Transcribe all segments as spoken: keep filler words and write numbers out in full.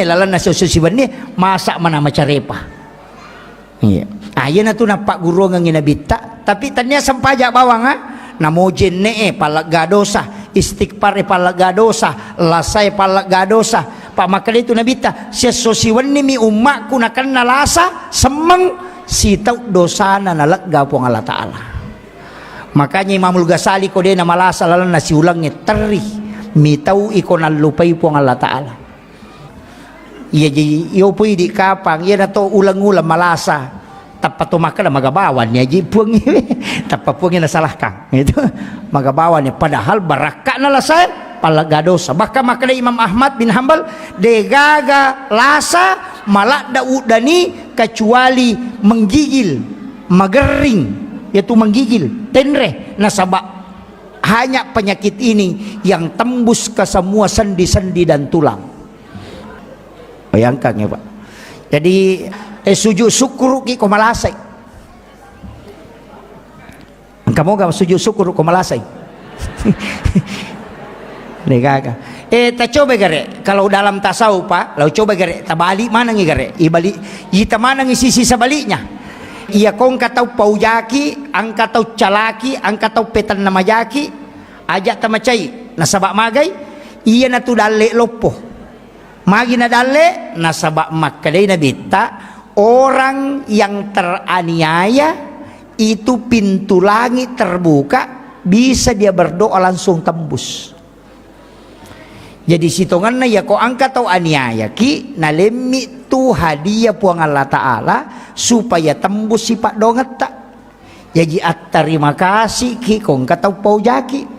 lalenna siesso siwenni, masa mana macarepa. Iya. Ah, iyana tu nappagguruangengngi Nabitta, tapi tania sempaja bawang, ah. Namo jenne'e pallegga dosa, istighfar e pallegga dosa, lasae pallegga dosa. Pa makkeda itu Nabitta, siesso siwennimi ummakku nakenna lasa, semmeng, sitau dosana nalegga Puang Allah Ta'ala. Makanya Imamul Ghazali ko de namalasa lalenna siulengnge terri, mitau iko nallupai Puang Allah Ta'ala. Iya ji, iyo pui di kapang, iya nato uleng-uleng malasa. Tappa to makkeda magabawan ya ji puang. Tappa puang nasalahkan. Itu magabawan ya. Padahal barakka'na lasa pallegga dosa. Bahkan makkeda Imam Ahmad bin Hambal, degaga lasa maladda uddani kecuali menggigil, magering, yaitu menggigil, tenre, nasaba hanya penyakit ini yang tembus ke semua sendi-sendi dan tulang. Bayangkan ya, Pak. Jadi, eh, sujud syukur ki ko malasai. Engka moga sujud syukur ko malasai. Degaga. Eh, tacoba gare. Kalau dalam tasawuf, Pak, lau coba gare, tabalik manengi gare. Ibalik, ita manengi sisi sebaliknya. Iya kongka tau paujaki, angka tau calaki, angka tau petanna majaki, aja tamacai. Nasaba magai, iya natu dalle loppo. Magi nadalle? Nasaba makkedai Nabitta, orang yang teraniaya itu pintu langit terbuka, bisa dia berdoa langsung tembus. Jadi sitongenna yako angka tau aniaya ki, nalemmi tu hadiah Puang Allah Ta'ala supaya tembus sifat dongetta. Jaji attarima kasih ki ko engka tau paujaki.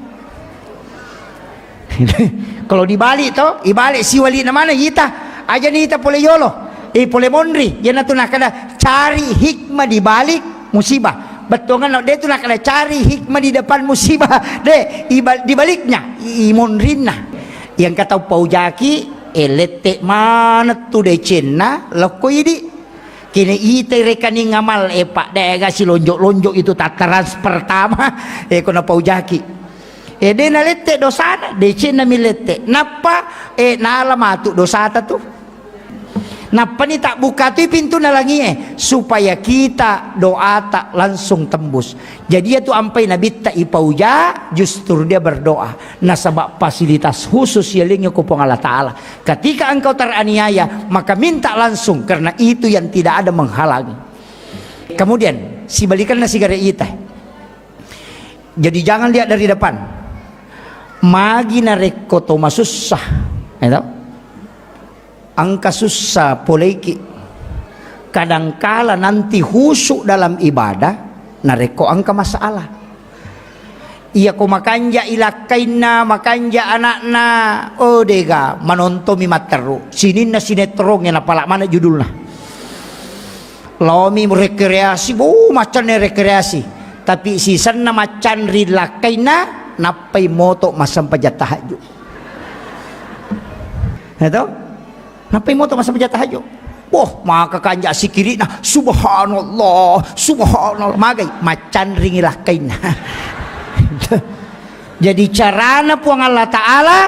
Kalau dibalik to, ibalik siwali na mana ita. Aja ni ita pole yolo. Eh, pole monri. Yana tu nakada cari hikmah di balik musibah. Bettuangan no, de tu nakada cari hikmah di depan musibah. De, ibal-, di baliknya, i monrinna. Yang kata paujaki, eh, lette mana tu decenna, lokko idi. Kene itai rekening amal e, Pak, dega silonjok-lonjok itu tattaran pertama, e, ko napaujaki. E, de nalette dosana, decenna mi lette. Nappa, e, nala matu dosata tu. Nappani tabbuka tu pintu nalangi e, supaya kita doata langsung tembus. Jadi, iya tu ampai Nabitta ipauja, justru dia berdoa. Nasaba fasilitas khusus yalengnge ko Puang Allah Ta'ala. Ketika engkau teraniaya, maka minta langsung, karena itu yang tidak ada menghalangi. Kemudian, sibalikanna sigare ita. Jadi, jangan lihat dari depan. Magi narekko to masussa, ya toh? Engka sussa poleiki. Kadangkala nanti khusyuk dalam ibadah, narekko engka masalah. Iya ko makanja ilakkainna, makanja anakna, oh dega, manontomi matteru. Sininna sinetrongnge napala mana judulna. Laomi rekreasi, bo, maccanne rekreasi. Tapi sisenna maccanri lakkainna, nappai moto massempajang tahajud. Ya toh? Nappai moto massempajang tahajud. Boh, maka kanja sikirina, subhanallah, subhanallah. Magai, maccanringi lakkainna. Jadi carana Puang Allah Ta'ala,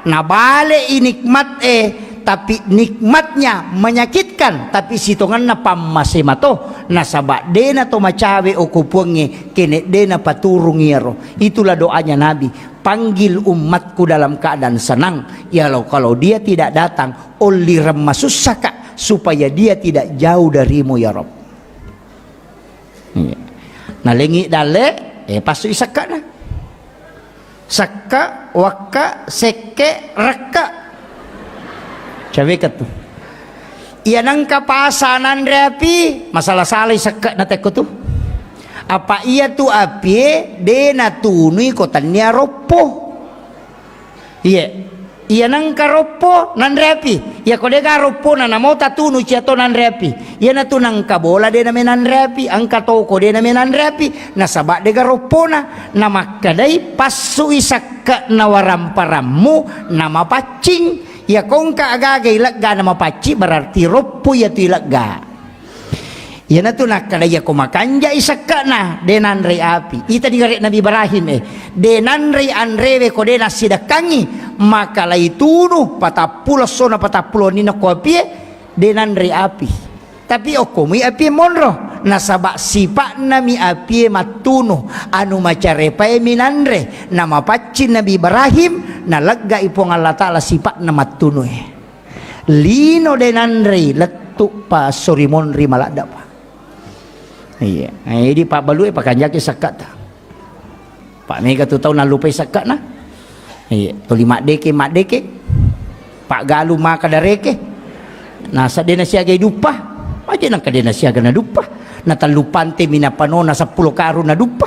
nabale i nikmat e, tapi nikmatnya menyakitkan, tapi sitongenna pammase mato, nasaba dena to macawe oko Puangnge, kene dena paturung iyaro. Itulah doanya Nabi, panggil umatku dalam keadaan senang. Ya Allah, kalau dia tidak datang, olli remma sussaka, supaya dia tidak jauh darimu ya Rabb. Iya. Nalengi dalle, eh, passu i sekkana. Sekka, wakka, sekke, rekka. Caweka tu. Iya nengka pasa nanre api, masalah salai sekke na tekko tu. Apa iya tu apie, de natunui ko tania roppo. Iye. Iya nengka roppo nanre api. Iya ko dega roppona namo tatunu cia to nanre api. Iyana tu nengka bola de name nanre api, engka toko de name nanre api. Nasaba dega roppona. Namakkedai passui sekke na waramparammu namapaccing. Iya kongka agaga ilegga namapaccing berarti roppo iya tu ilegga. Iyanatu nakkeda, iyako makanjai sekka'na, de nanrei api. Ita digare Nabi Ibrahim, eh, de nanrei anrewe ko de nassidekkangngi, maka laitunu patappulo essona patappulo wenninna ko apie, de nanrei api. Tapi okkomui apie monro, nasaba sipa'nami apie mattunu, anu macarepae minanre, namapaccing Nabi Ibrahim, naleggai Puang Allah Ta'ala sipa'na mattunue. Lino de nanrei, lettu pa esso ri monri maladda pa. Iya, eh, idi pabbalue pakanjaki sekka'ta. Pak mega tu tau nallupai sekka'na. Iya, toli maddeke, maddeke. Pak galu maka dareke. Nasa de nasiagai duppa. Aja nangka de nasiaga naduppa. Na tellu pante mi napanona seppulo karung naduppa.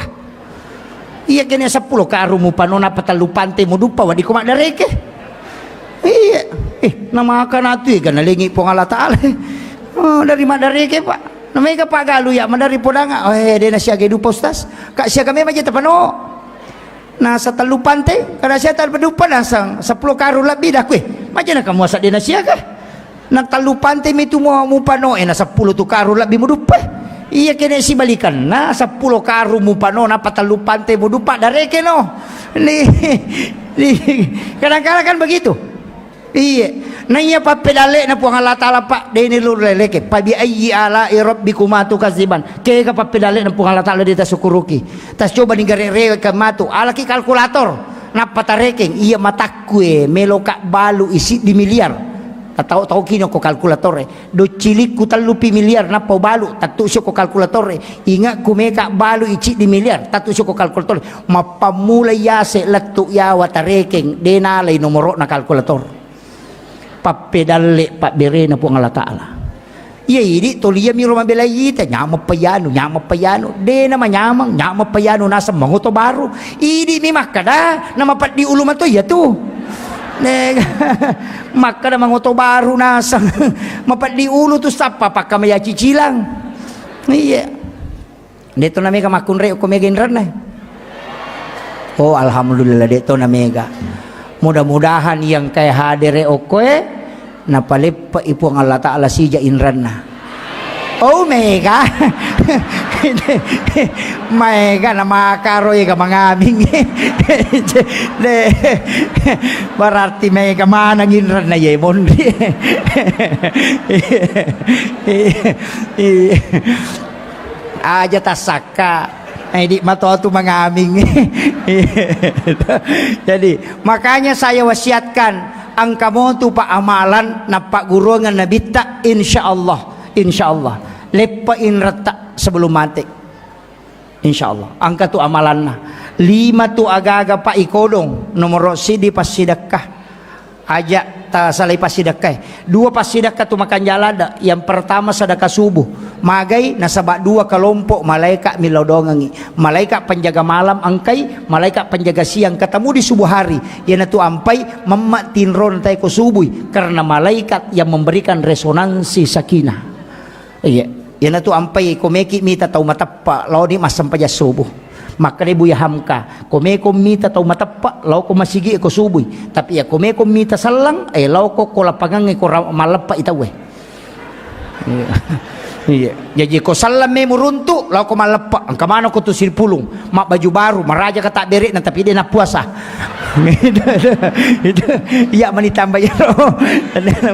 Iya kene seppulo karung mupanona apa tellu pante muduppa, wadiko maddareke. Iya. Eh, namaka natu ega nalengi Puang Allah Ta'ala. Oh, dari maddareke, Pak. Namega Pak galu ya, madari podanga. Oh, eh, de nasiagai duppa, Ustaz. Kak siaga memang je tapano. Nasa tellu pante, kada sia tellu duppa nasang seppulo karung lebbi dakue. Maja nakamuasa de nasiaga. Na tellu pante mi tu mu-, mupano, eh, na seppulo tu karung lebbi muduppa. Iya kene sibalikanna, seppulo karung mupano, napa tellu pante muduppa, dareke no. Ni, ni, kadang-kadang kan begitu. Iya. Na iya pappedalle na Puang Allah Ta'ala, Pak, deni lur leleke. Fa bi ayyi ala'i rabbikuma tukadziban. Kega pappedalle na Puang Allah Ta'ala de tasukuruki. Tas coba ni gare rewe ke matu. Alaki kalkulator. Nappa tarekeng, iya matakku e, meloka balu i siddi miliar. Tatau-tau kino ko kalkulator e. Docilikku tellupi miliar nappa balu, tattu sio ko kalkulator e. Ingatku meka balu i siddi miliar, tattu sio ko kalkulator e. Mappammula yase lettu yawa tarekeng, de nalai nomorokna kalkulator. Pappedalle pabberena Puang Allah Ta'ala. Iya, idi toli iya miro mabelai ita, nyameng payanu, nyameng payanu. De na manyameng, nyameng payanu naseng mangoto baru. Idi mi makkada, na mapeddi ulu mato iya tu. Ne, makkada mangoto baru naseng. Mapeddi ulu tu sappa pakkamaya cicilang. Iya. De'to na mega makkunrai okko mega inranna. Oh, alhamdulillah, de'to na mega. Mudah-mudahan yang kai hadere okkoe, napaleppe'i Puang Allah Ta'ala sija inranna. Oh, mega. Maega na makaro ega mangaming. De, berarti mega maneng inranna ye monri. Iya. Aja tassakka. Eh, di matoa tu mangaming. Jadi, makanya saya wasiatkan, engka motu pa amalan nappagguruangan nabitta, insya Allah, insya Allah. Leppa inretta sebelum mate. Insya Allah. Engka tu amalanna. Lima tu agaga pa ikodong, nomoro sidi passidekka. Aja tasalai passidekkae. Dua passidekka tu makanja ladde. Yang pertama sedekah subuh. Magai nasaba dua kelompok malaikat milodongengi. Malaikat penjaga malam engkai, malaikat penjaga siang ketemu di subuh hari. Iyanatu ampai memma tinro natai ko subui karena malaikat yang memberikan resonansi sakinah. Iya, iyanatu ampai ko meki mita tau mateppa, laoni massempajang subuh. Makkeda Buya Hamka, ko meko mita tau mateppa, lao ko masigi ko subui. Tapi ya ko meko mita sellang, eh, lao ko, ko lapangangnge ko ra-, malleppa i tauwe. Iya. Iya. Jaji ko sellang memu runtu, lao ko malleppa. Engka maneng ko tu sipulung, mabbaju baru, maraja ka takbere'na, tapi de nappuasa. Itu, itu, itu. Iya mani tambah iyaro.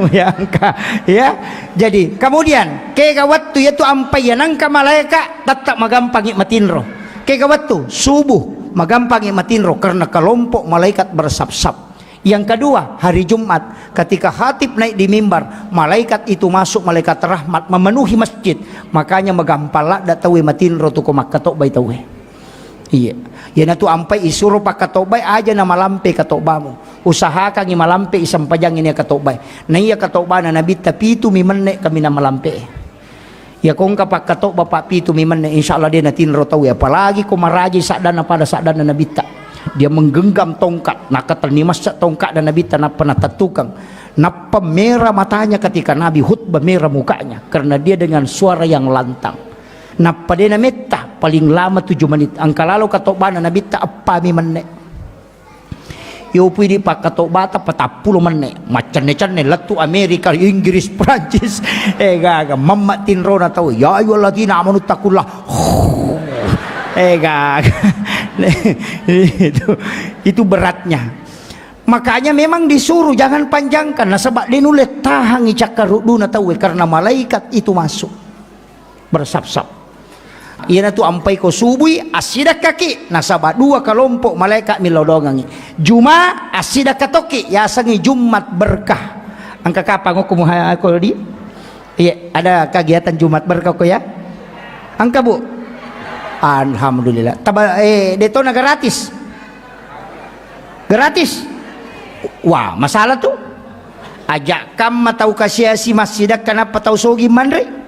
Buya Hamka. Ya. Jadi, kemudian, kega wettu iyatu ampai iya nengka malaeka, tetap magampangi matinro. Kega wettu subuh, magampangi matinro karena kelompok malaikat bersap-sap. Yang kedua, hari Jumat, ketika khatib naik di mimbar, malaikat itu masuk, malaikat rahmat memenuhi masjid. Makanya magampang ladda tauwe matinro tu ko makkatobbai tauwe. Iya. Iyanatu ampai isuro pakkatobbai aja na malampe katobbamu. Usahakangi malampe i sempajangi nia katobbai. Na iya katobbana Nabitta pitu mi menne kaminang malampe. Iya kongka pakkatobba pa pitu mi menne, insya Allah de natinro tauwe. Apalagi ko maraji saddanna pada saddanna Nabitta. Dia menggenggam tongkat, nakatenni massa tongkat dan Nabitta nappa natettukang. Nappa merah matanya ketika Nabi khutbah, merah mukanya karena dia dengan suara yang lantang. Nappa de nametta, paling lama tujuh menit. Engka lalo katobbana Nabitta eppa mi menne. Yo pui di pakkatobata patappulo menne, maccenne-cenne lettu Amerika, Inggris, Prancis, eh gaga, mamma tinrona tau, ya ayyuhalladzina amanu taqulla. Eh gaga. Itu, itu beratnya. Makanya memang disuruh jangan panjangkan, nasaba de nulle tahangi cakkaruduna tauwe karena malaikat itu masuk. Bersap-sap. Iyanatu ampai ko subui, assidakkaki, nasaba dua kelompok malaika millau doangengngi. Juma, assidakka tokki, yasengngi Jumat berkah. Engka kapang okko muha-, ko di? Iya, ada kegiatan Jumat berkah ko ya? Engka, Bu? Alhamdulillah. Taba-, eh, detona gratis. Gratis. Wah, masalah tu. Aja kamma tau kasiasi massidakka nappa tau sogi manre.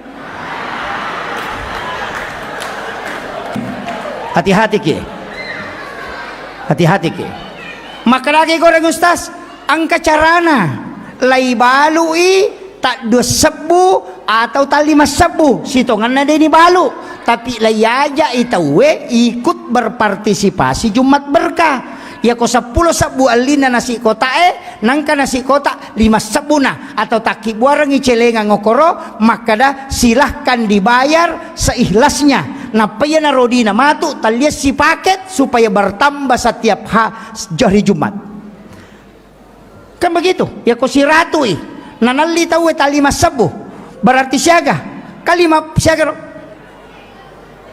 Hati-hati ki. Hati-hati ki. Maka lagi goreng Ustaz, engka carana. Lai balui taddua sebbu atau tallima sebbu, sitongenna deni balu, tapi lai ajak i tauwe ikut berpartisipasi Jumat berkah. Yako seppulo sebbu allinna nasi kotae, nangka nasi kota lima sebbuna, atau takkibbuarengngi celengang okoro, makkada, "Silahkan dibayar seikhlasnya." Nappa iyana rodina matu, talliassi paket supaya bertambah setiap ha-, hari Jumat. Kan begitu, yako siratui, nanalli tauwe tallima sebbu, berarti siaga, kalima siaga ro?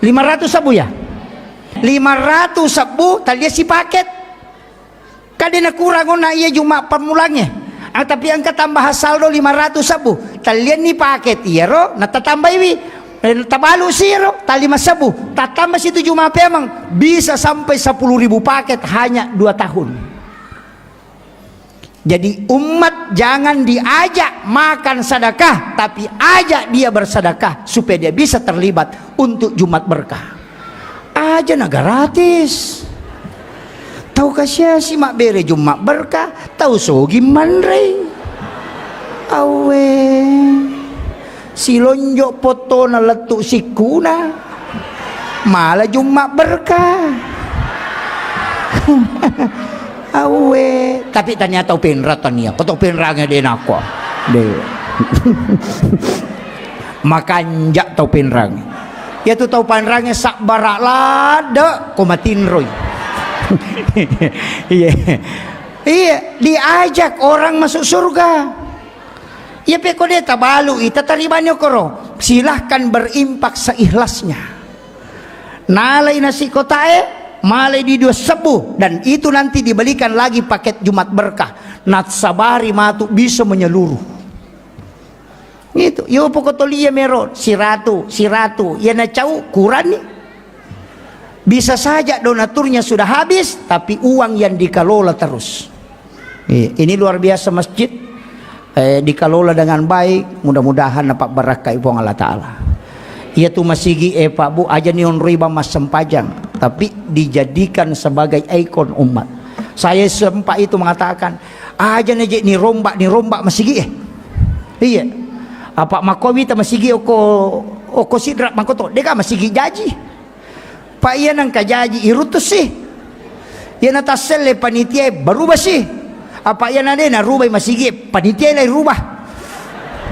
Lima ratus sebbu ya? Lima ratus sebbu, talliassi paket. Kade nakurang ona iya Juma pammulangnge. Ah, tapi engka tambahan saldo lima ratus sebbu. Tallianni paket iyaro, natatambaiwi. Eh, tabalu siro, tallima sebbu. Tatamba situ Juma pemeng. Bisa sampai sepuluh ribu paket hanya dua tahun. Jadi umat jangan diajak makan sedekah, tapi ajak dia bersedekah supaya dia bisa terlibat untuk Jumat berkah. Aja na gratis. Tau kasiasi mabbere Jumat berkah, tau sogi manrei. Awe. Silonjo' pottona lettu' sikkuna. Mala Jumma' berkah. Awwe, tapi tania tau Pinrang tania. Ko tau Pinrangnge de' nakko. De'. Makanja' tau Pinrang. Iyatu tau Pinrangnge sabbara' ladde' ko matinroi. Iya. Iya, diajak orang masuk surga. Iya, pekko de' tabalu'i, tataribani okkoro. Silahkan berinfak seikhlasnya. Nalai nasi kotae, malai di dua sebbu, dan itu nanti dibelikan lagi paket Jumat Berkah. Nassabari matu bisa menyeluruh. Gitu. Yo poko tolia mero, siratu, siratu. Iya nacau, kurani. Bisa saja donaturnya sudah habis, tapi uang yang dikelola terus. Iya, ini luar biasa masjid, eh, dikelola dengan baik, mudah-mudahan napabbarakkai Puang Allah Ta'ala. Iyatu masigi'e, Pak Bu, aja nionroi bang massempajang, tapi dijadikan sebagai ikon umat. Saya sempat itu mengatakan, aja neje nirombak, nirombak masigi'e. Iya. Apa makko wita masigi okko, okko Sidrap mangkoto, de' ga masigi jaji. Pa' iya nengka jaji iruttusi. Iya natasselle panitiae barubasi. Apa' iya na de' narubai masigi'e, panitiae lai rubah.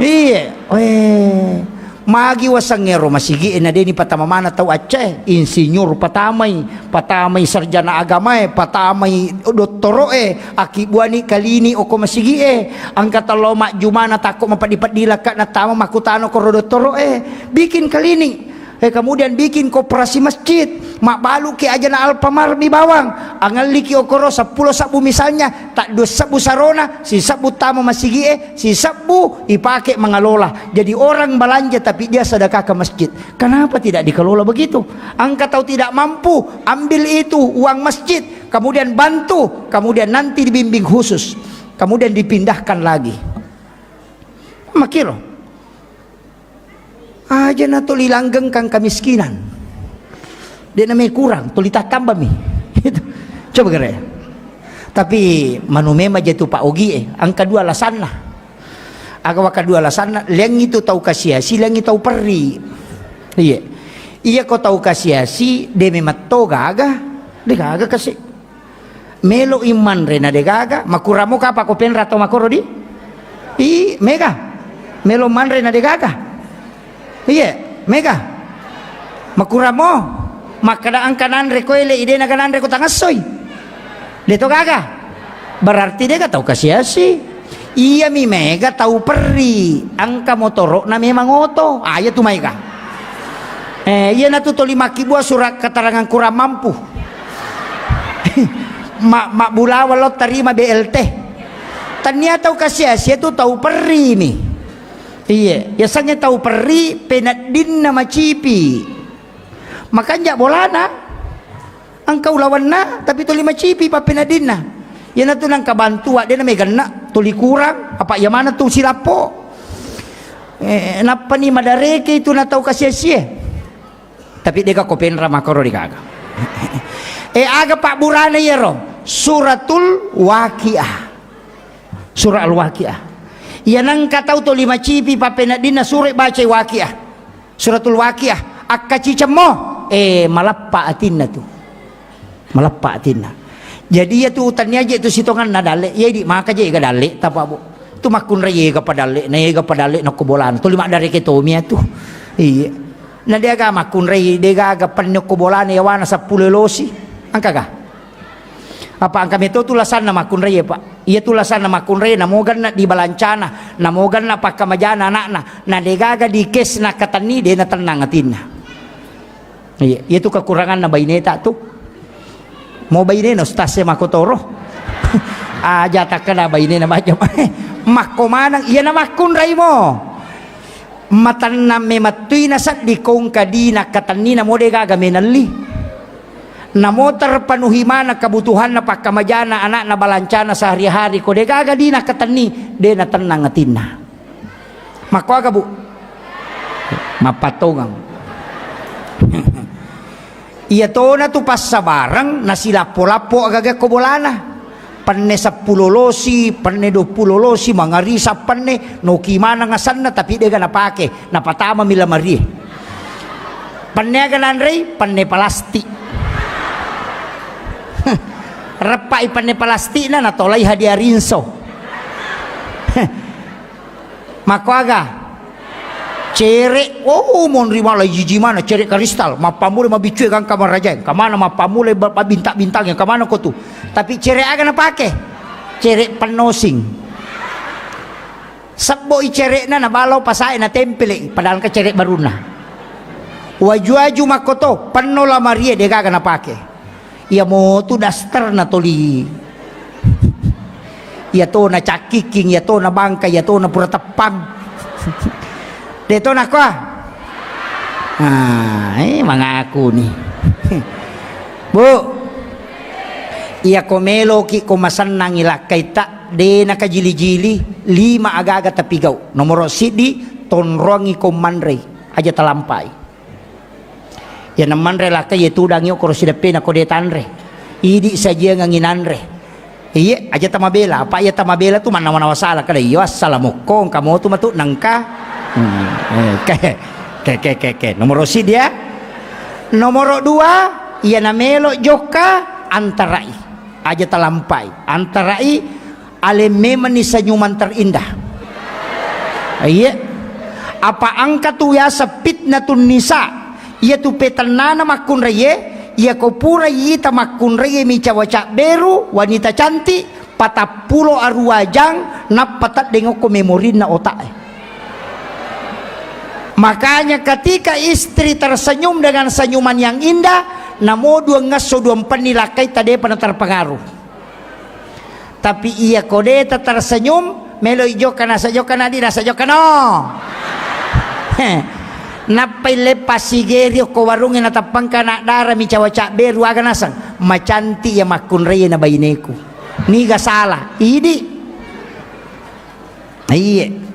Iya. Weh. Magi wasengngero masigi'e na de' ni patama mana tau accae, insinyur patamai, patamai sarjana agamae, patamai dottoro'e, akkibuani kalini okko masigi'e, engka tello majjumana takko mapeddi-peddi lakka natama makkutana koro dottoro'e, bikin kalini. Eh, kemudian bikin koperasi masjid, mabbaluki ajana Alfamart mi bawang, angelliki okoro seppulo sebbu misalnya, tak dua sebbu sarona, sisebbu tama masigi'e, sisebbu ipake mangalola. Jadi orang belanja tapi dia sedekah ke masjid. Kenapa tidak dikelola begitu? Engka tau tidak mampu, ambil itu uang masjid, kemudian bantu, kemudian nanti dibimbing khusus, kemudian dipindahkan lagi. Makiro. Aja na tuli langgengkang kemiskinan. De' name kurang, tuli tattambami. Gitu. Coba kere. Tapi manu memang jatu Pak Ogi e, engka dua alasanna. Aga waka dua alasanna, leng itu tau kasiasi, leng itu tau perri. Iya. Iya ko tau kasiasi, de' memang to gaga, de' gaga kasi. Melo i manre na degaga, makuramo kapa ko penra to makoro di? I, mega. Melo manre na degaga. Iye, mega. Makuramo, makkada engka nanre ko ele, ide naga nanre ko tangassoi. De to gaga. Berarti dega tau kasiasi. Iya mi mega tau perri, engka motoro na memang oto. Ah, iya tu maega. Eh, iya natu toli makkibua surat keterangan kurang mampu. Ma-, mabbulawa lo tarima B L T. Tania tau kasiasi tu tau perri mi. Iye, yasengnge tau perri peneddinna macipi. Makanja bolana engka ulawenna tapi tuli macipi pappeneddinna. Iyanatu nengka bantu wadde na meganna tuli kurang apa iya maneng tu silappo. Eh, nappani madareke itu na tau kasiasie. Tapi dega ko penra makoro degaga. Eh, aga pabburana iyaro? Suratul Waqiah. Surah Al-Waqiah. Iya nengka tau toli macipi pappeneddinna sure bacai Waqiah. Suratul Waqiah. Akkacicemmo. Eh, malappa atinna tu. Malappa atinna. Jadi iya tu tania je tu sitonganna dalle. Iya idi maka je ga dalle tapa bu. Tu makkunrai ega padalle, na ega padalle nokko bolana. Tuli maddareke tomi atu. Iya. Na degaga makkunrai, degaga penne okko bolana yawana seppulo losi. Engkaga? Apa engka meto tu lasanna makkunrai, Pak? Iya tu lasanna makkunrai, namo ganna di balancana, namo ganna pakkamajana anakna, na degaga di kes na katenni, de na tennang atinna. Iya, iya tu kekuranganna baineta tu. Mo bainena ustaz e makotoro. Aja takkeda bainena baja. Makko maneng, iya na makkunrai mo. Matennang memettui na seddi kongka di na katenni, namo degaga menelli. Namo terpenuhi maneng kebutuhanna pakkamajana anakna balancana sehari-hari ko degaga di na katenni, de na tennang atinna. Makkuaga, Bu? Mappattongeng. Iya tona tu passabareng nasilappo-lappo agaga ko bolana. Penne seppulo losi, penne duappulo losi, mangarisa penne, noki maneng asenna tapi dega napake, napatama mi lamarie. Penne aga nanrei? Penne palastik. Reppai penne palastikna natolai hadiah rinso. Makkuaga? Cere, oh, monri mala jiji mana cere kristal, mappamule mabiccue gangka marajae, kamana mappamule ba-, ba-, bintang-bintang yang kamana ko tu. Tapi cere aga napake? Cere pennosing. Sebbo i cerena nabalo pasae natempele, padahal ke cere barunna. Waju-waju makkoto, penno lamarie degaga napake. Iya motu daster na toli. Iya to na cakkiking, iya to na bangka, iya to na pura teppang. De to na kua. Ah, eh, mangaku ni. Bu, iya ko meloki ko masennangi lakkaita, de na kajili-jili, lima aga-aga tapigau. Nomoro siddi, tonrongi ko manrei, aja talampai. Iya namanre lakka, iya tudangi okkoro sideppena ko de tanre. Idi sajiangengi nanre. Iye, aja tamabela. Apa iya tamabela tu mannawa-nawa sala kada iyo assalamualaikum kamu tu matu nengka. Hmm, eh, ke, ke, ke, ke, ke. Nomoro siddi ya. Nomoro dua, iya namelo jokka antarai. Aja talampai. Antarai. Aleng memenni senyuman terindah. Iya. Apa engka tu yaseng fitnatun nisa, iya tu petennana makkunraie, iya ko pura ita makkunraie mi cawa cabberu, wanita cantik, patappulo arua jang, nappa teddeng okko memorinna otak e. Makanya ketika istri tersenyum dengan senyuman yang indah, namo duangngesso duampenni lakkaita depa na terpengaruh. Tapi iya ko de ta tersenyum, melo i jokka nasa jokka na di nasa jokka no. Nappai leppa sigeri okko warungnge na tappangka anak dara mi cawa cabberu aga naseng. Macantik iya makkunrai na baineku. Niga salah? Idi. Iye.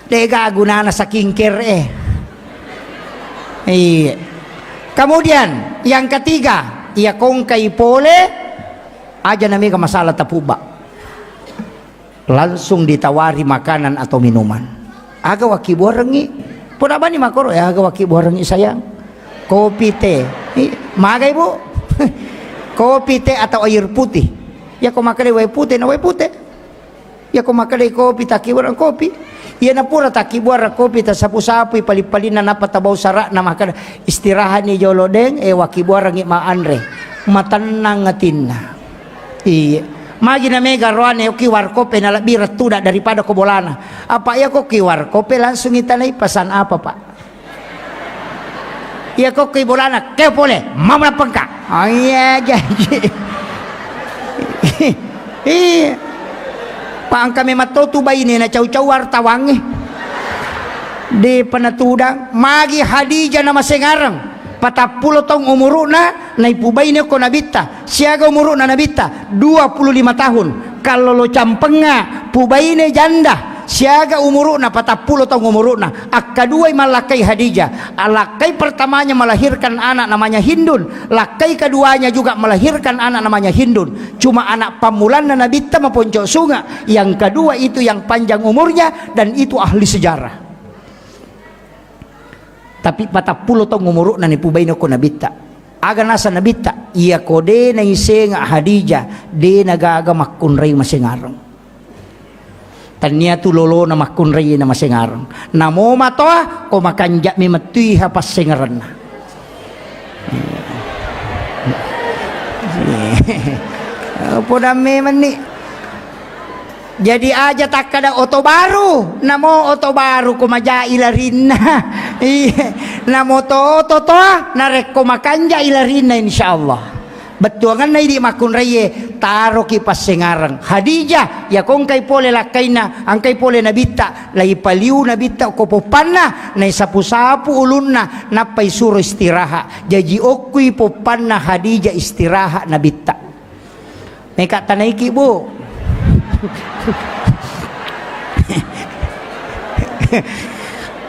Dega gunana skincare e. Iya. Kemudian yang ketiga, iya kongkai pole aja namega masalah tapubba. Langsung ditawari makanan atau minuman. Aga waki buarengi? Pura bani makoro ya aga waki buarengi sayang. Kopi, teh. I, magai, Bu? Kopi, teh, atau air putih? Iyako makkedai wae pute, na wae pute. Iyako makkedai kopi, takkibuareng kopi. Iyana pura takkibuareng kopi, tasapu-sapui pali-palinna, nappa tabau sara'na, makkeda, "Istirahatni jolo, Deng, eh, wakkibuarengngi ma anre." Matennang atinna. Iya. Magi na mega roane, oki warkop e nalebbi rettuda daripada ko bolana. Apa iyako ki warkop e langsung itanai, "Pesan apa, Pak?" Iya, kokki bolana, "Keo pole, mama pengka." Oh iya, janji. Iya. Pangka memang to tu baine na cau-cau wartawangnge. Depa natudang, magi Hadijah namasengareng, patappulo taung umuru'na, naipubaine ko Nabitta. Siaga umuru'na Nabitta? Dua puluh lima tahun. Kallolo campengnga, pubaine janda, siaga umuru'na, patappulo taung umuru'na. Akkaduai mallakkai Hadijah. Lakkai pertamanya melahirkan anak namanya Hindun. Lakkai keduanya juga melahirkan anak namanya Hindun. Cuma anak pammulanna Nabitta maponco sunga. Yang kedua itu yang panjang umurnya dan itu ahli sejarah. Tapi patappulo taung umuru'na nipubaine ko Nabitta. Aga nasa Nabitta, iyako de naisenga Hadijah, de nagaga makkunrai masengareng. Tania tu lolona makkunrai na masengareng. Namo matoa, ko makanja'mi mettui ha passengerenna. Podang memenni. Jadi aja takkada oto baru, namo oto baru ko majai larinna. Iya, namo to oto toa, narekko makanjai larinna, insyaallah. Bettuanganna idi makkunraie, taroki passengareng. Hadijah, iya kongkai pole lakkainna, angkai pole Nabitta, laipaliu Nabitta ko poppanna, naisapu-sapu ulunna, nappai suro istirahat. Jaji okkui poppanna Hadijah istirahat Nabitta. Meka tanaiki, Bu.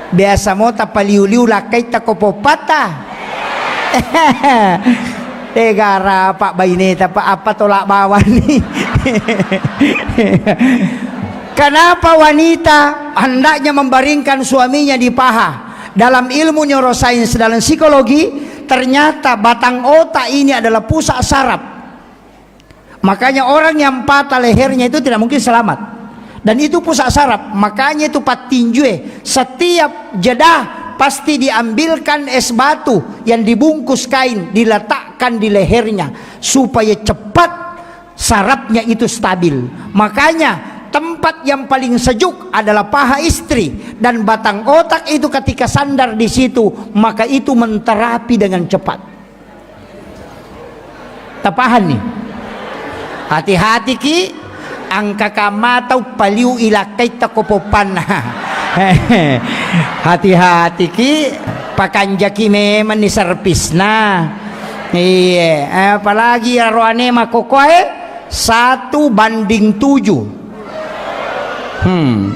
Biasa mo tapaliu-liu lakkaita ko poppata. Tegara Pak baineta, Pak, apa tolak bawani. Kenapa wanita hendaknya membaringkan suaminya di paha? Dalam ilmu neurosains, dalam psikologi, ternyata batang otak ini adalah pusat saraf. Makanya orang yang patah lehernya itu tidak mungkin selamat. Dan itu pusat saraf, makanya itu pattinjue setiap jeda pasti diambilkan es batu yang dibungkus kain, diletakkan di lehernya supaya cepat sarafnya itu stabil. Makanya tempat yang paling sejuk adalah paha istri dan batang otak itu ketika sandar di situ, maka itu menterapi dengan cepat. Tapahanni? Hati-hatiki, angka kamata uppaliu ilakkaitta ko poppanna. Hati-hatiki, pakanjaki memenni servisna. Iye, apalagi aroane makokoe satu banding tujuh. Hmm.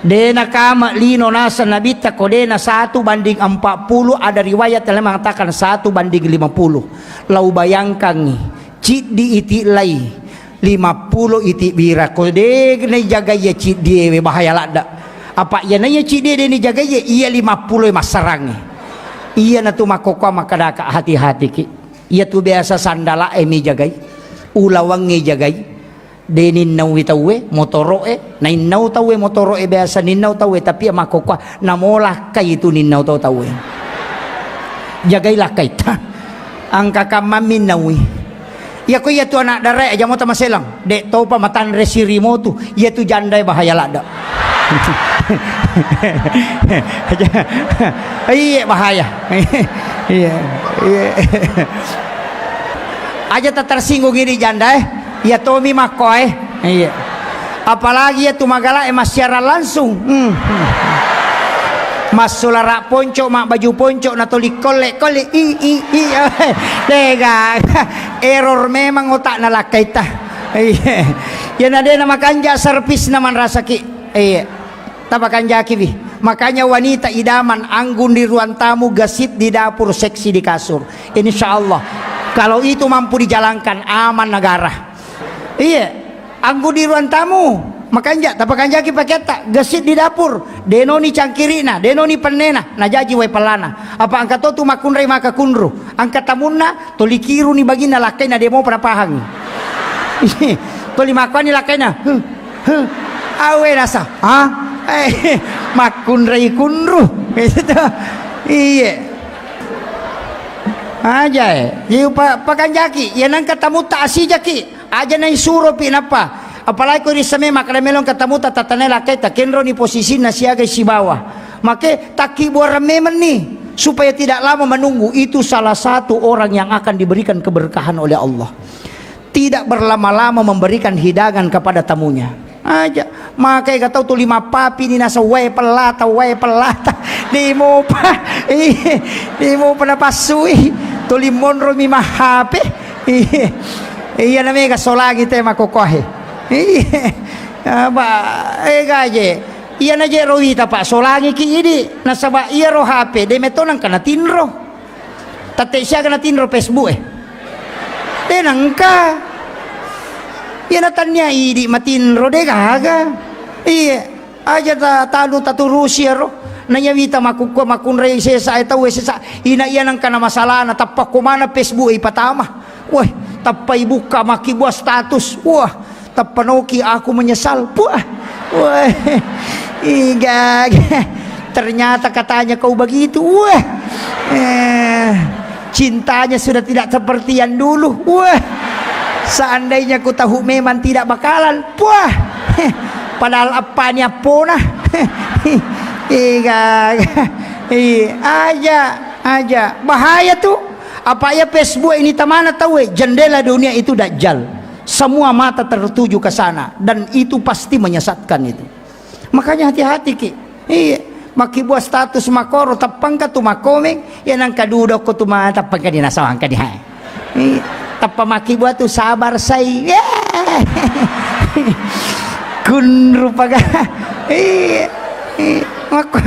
De nakama lino naseng Nabitta ko de na satu banding empat puluh, ada riwayat yang mengatakan satu banding lima puluh. Lau bayangkangngi, ciddi iti lai, lima puluh iti bira. Ko de naijagai iya ciddi ewe, bahaya ladda. Apa iya naiya ciddi de nijagai iya, iya lima puluh e massarangnge. Iya natu makkokkoa makkadaka hati-hatiki. Iya tu biasa sandala e mi jagai, ulawang e jagai. De ninnaui tauwe, motoro e, nainnau tauwe motoro e, biasa ninnau tauwe, tapi iya makkokkoa, namo lakkai tu ninnau tau tauwe. Jagai lakkaitta. Angka kammammi naui. Iyako iya tu anak darae, aja mota maselang. De topa matanre sirimotu, iya tu jandae bahaya ladda. Iye, bahaya. Iya, iya. Aja tatersinggung idi janda, eh. Iya tomi makkoe. Iya. Apalagi iya tu magala e massiaran langsung. Hmm. Massulara ponco, mabbaju ponco, natoli kolle-kolle. I, i, i. Tega. Error memang otakna lakkaita. Iya. Iya na de na makanja servisna manrasaki. Iya. Tapakanjakiwi. Makanya wanita idaman anggun di ruang tamu, gesit di dapur, seksi di kasur. Insya Allah. Kalau itu mampu dijalankan, aman negara. Iya. Anggun di ruang tamu, makanja, tapakanjaki paketta, gesit di dapur, denoni cangkirina, denoni pennena, najaji wae pellana. Apa angka to tu makkunrai maka kunru. Engka tamunna, tuli kiruni baginna lakkaina, de mopa napahangi. Tuli makkuani lakkaina, "Huh, huh." Awe nasa, ha? Eh, makkunrai kunru. Gitu. Iye. Aja, eh. Jadi, pa-, pakanjaki, iya nengka tamutta asijaki, aja naisuropi nappa. Apalagi ko risseng memang kada melo engka tamutta tatanai lakkaita, kenroni posisinna siaga sibawa. Make takkibuareng memenni supaya tidak lama menunggu. Itu salah satu orang yang akan diberikan keberkahan oleh Allah. Tidak berlama-lama memberikan hidangan kepada tamunya. Aja, makai ga tau tuli mappapi ni nasa wae pellata, wae pellata. Di mopa, iya, di mopa napassui. Tuli monro mi mahape. Iya, iya na mega solangi te makokohe. Iya. Apa, eh, gaje. Iya na je ro wita, Pak, solangi ki idi. Nasaba iya ro H P, de meto nangka natinro. Tette siaga natinro Facebook e. De nengka. Iya na tania idi matinro, de gaga. Iya. Aja ta-, tanu taturusi ero. Na iya wita makkukua makkunrai sesa e tau e sesa. Ina iya nengka na masalahna, tappa ko mana Facebook e ipatama. Wah, tappa ibukka makkibua status. Wah, tappa noki aku menyesal. Puah. Wah. Iga. Ternyata katanya kau begitu. Wah. Eh, cintanya sudah tidak seperti yang dulu. Wah. Seandainya ku tahu memang tidak bakalan. Puah. Padahal apa ni apona. Iga. Iya, aja, aja. Bahaya tuh. Apa iya Facebook ini tamana tau e? Jendela dunia itu Dajjal. Semua mata tertuju ke sana dan itu pasti menyesatkan itu. Makanya hati-hati ki. Iya, makkibua status makoro, tappangka tu makkomeng, ya nangka dudokko tu ma-, tappangka di nasawangka di hai. Iya, tappa makkibua tu sabar sai. Iya. Kun rupaga. Iya. Iya. Makko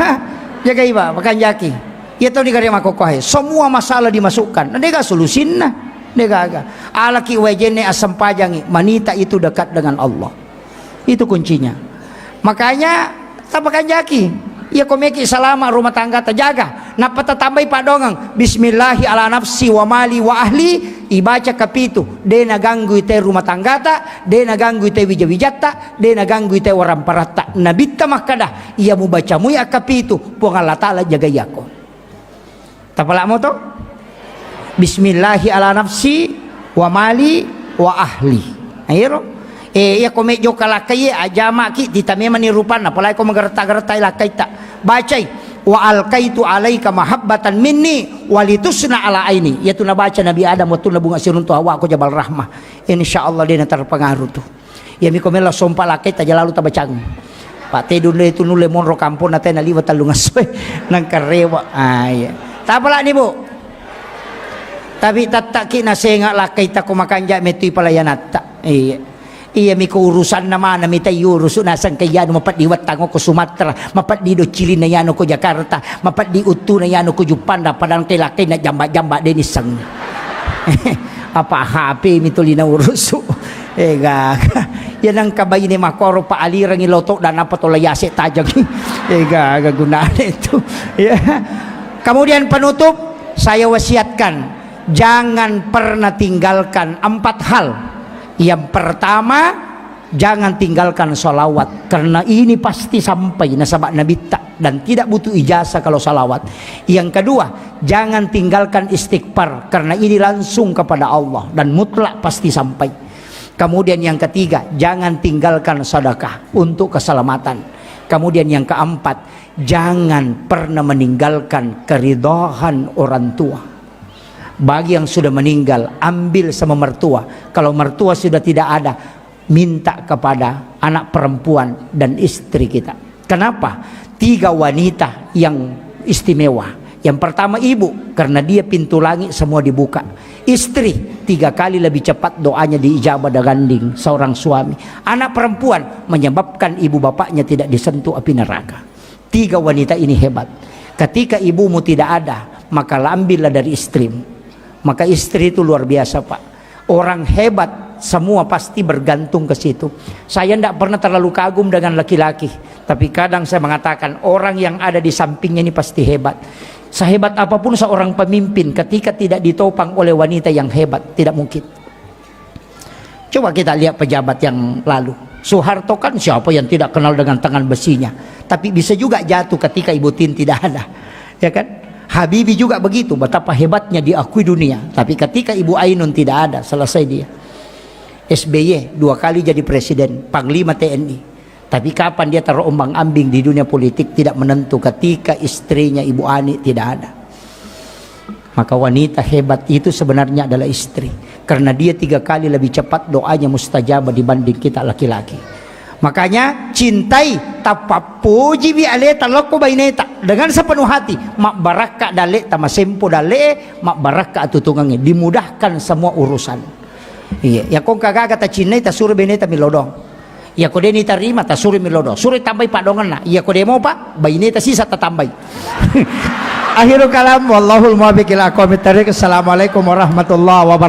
jagai ba, makanjaki. Iya tau ni gare makkokohe. Semua masalah dimasukkan. Nah, dega solusinna. Dega aga. Alaki wajenne assempajangi. Manita itu dekat dengan Allah. Itu kuncinya. Makanya, tapakanjaki. Iya ko meki salama rumah tangga tajaga. Nappa tatambai paddongeng. Bismillahi ala nafsi wa mali wa ahli. Ibaca kapitu. De naganggui te rumah tanggata. De naganggui te wija-wijatta. De naganggui te waramparatta. Nabitta makkada, iya mubacamui akkapitu, Puang Allah Ta'ala jagai ako. Tapala'mo to? Bismillahi ala nafsi wa mali wa ahli. Nah, iyaro. Eh, iya ko mejjo kalakkai, ajamaki, tita memani rupanna, apalagi ko magerta-gertai lakkaitta. Bacai, "Wa alkaitu alaika mahabbatan minni walitusna ala aini." Iyatu nabaca Nabi Adam wettunna bunga siruntu Hawa ko Jabal Rahmah. Insya Allah de naterpengaruh tu. Iyami ko melo sompa lakkai taja lalu tabacang. Pak Tedun de tu nulle monro kampong na tena liwa tellung esso e. Nangka rewa. Ah, iya. Tapalani, Bu. Tapi tattaki nasenga lakkai tako makanja metui palayanatta. Iya. Iyami ko urusanna mana mita iurusu naseng ke iyanu mapeddi wettang ko Sumatera, mapeddi doccilinna iyanu ko Jakarta, mapeddi uttuna iyanu ko Juppanda, padahal ke lakkai na jamba-jamba de nisseng. Apa H P mi tuli naurusu. Ega. Ya nengka baine makoro pa alirangi loto dan apa tola yase tajangi. Ega, aga gunane itu. Ya. Kemudian penutup, saya wasiatkan, jangan pernah tinggalkan empat hal. Yang pertama, jangan tinggalkan salawat, karena ini pasti sampai nasaba nabitta dan tidak butuh ijazah kalau salawat. Yang kedua, jangan tinggalkan istighfar, karena ini langsung kepada Allah dan mutlak pasti sampai. Kemudian yang ketiga, jangan tinggalkan sedekah untuk keselamatan. Kemudian yang keempat, jangan pernah meninggalkan keridhaan orang tua. Bagi yang sudah meninggal, ambil sama mertua. Kalau mertua sudah tidak ada, minta kepada anak perempuan dan istri kita. Kenapa? Tiga wanita yang istimewa. Yang pertama ibu, karena dia pintu langit semua dibuka. Istri, tiga kali lebih cepat doanya diijabah dibanding seorang suami. Anak perempuan menyebabkan ibu bapaknya tidak disentuh api neraka. Tiga wanita ini hebat. Ketika ibumu tidak ada, maka ambillah dari istrimu. Maka istri itu luar biasa, Pak. Orang hebat semua pasti bergantung ke situ. Saya tidak pernah terlalu kagum dengan laki-laki, tapi kadang saya mengatakan orang yang ada di sampingnya ini pasti hebat. Sehebat apapun seorang pemimpin, ketika tidak ditopang oleh wanita yang hebat, tidak mungkin. Coba kita lihat pejabat yang lalu. Soeharto kan siapa yang tidak kenal dengan tangan besinya? Tapi bisa juga jatuh ketika Ibu Tin tidak ada. Ya kan? Habibie juga begitu, betapa hebatnya diakui dunia. Tapi ketika Ibu Ainun tidak ada, selesai dia. S B Y dua kali jadi presiden, panglima T N I. Tapi kapan dia terombang-ambing di dunia politik, tidak menentu ketika istrinya Ibu Ani tidak ada. Maka wanita hebat itu sebenarnya adalah istri. Karena dia tiga kali lebih cepat doanya mustajabah dibanding kita laki-laki. Makanya cintai, tapappojiwi aleta lokko baineta dengan sepenuh hati. Mabbarakka daleta, masempo dale, mabbarakka atutungangnge, dimudahkan semua urusan. Iya, ya kong kagaga tacinnai, tasuro baineta milodong. Iya ko deni tarima, tasuro milodong. Suro tambai padongenna. Iya ko demo pa, baineta sisa tatambai. Akhirul kalam, wallahul muwaffiq ila aqwamit thariq. Assalamualaikum warahmatullahi wabarakatuh.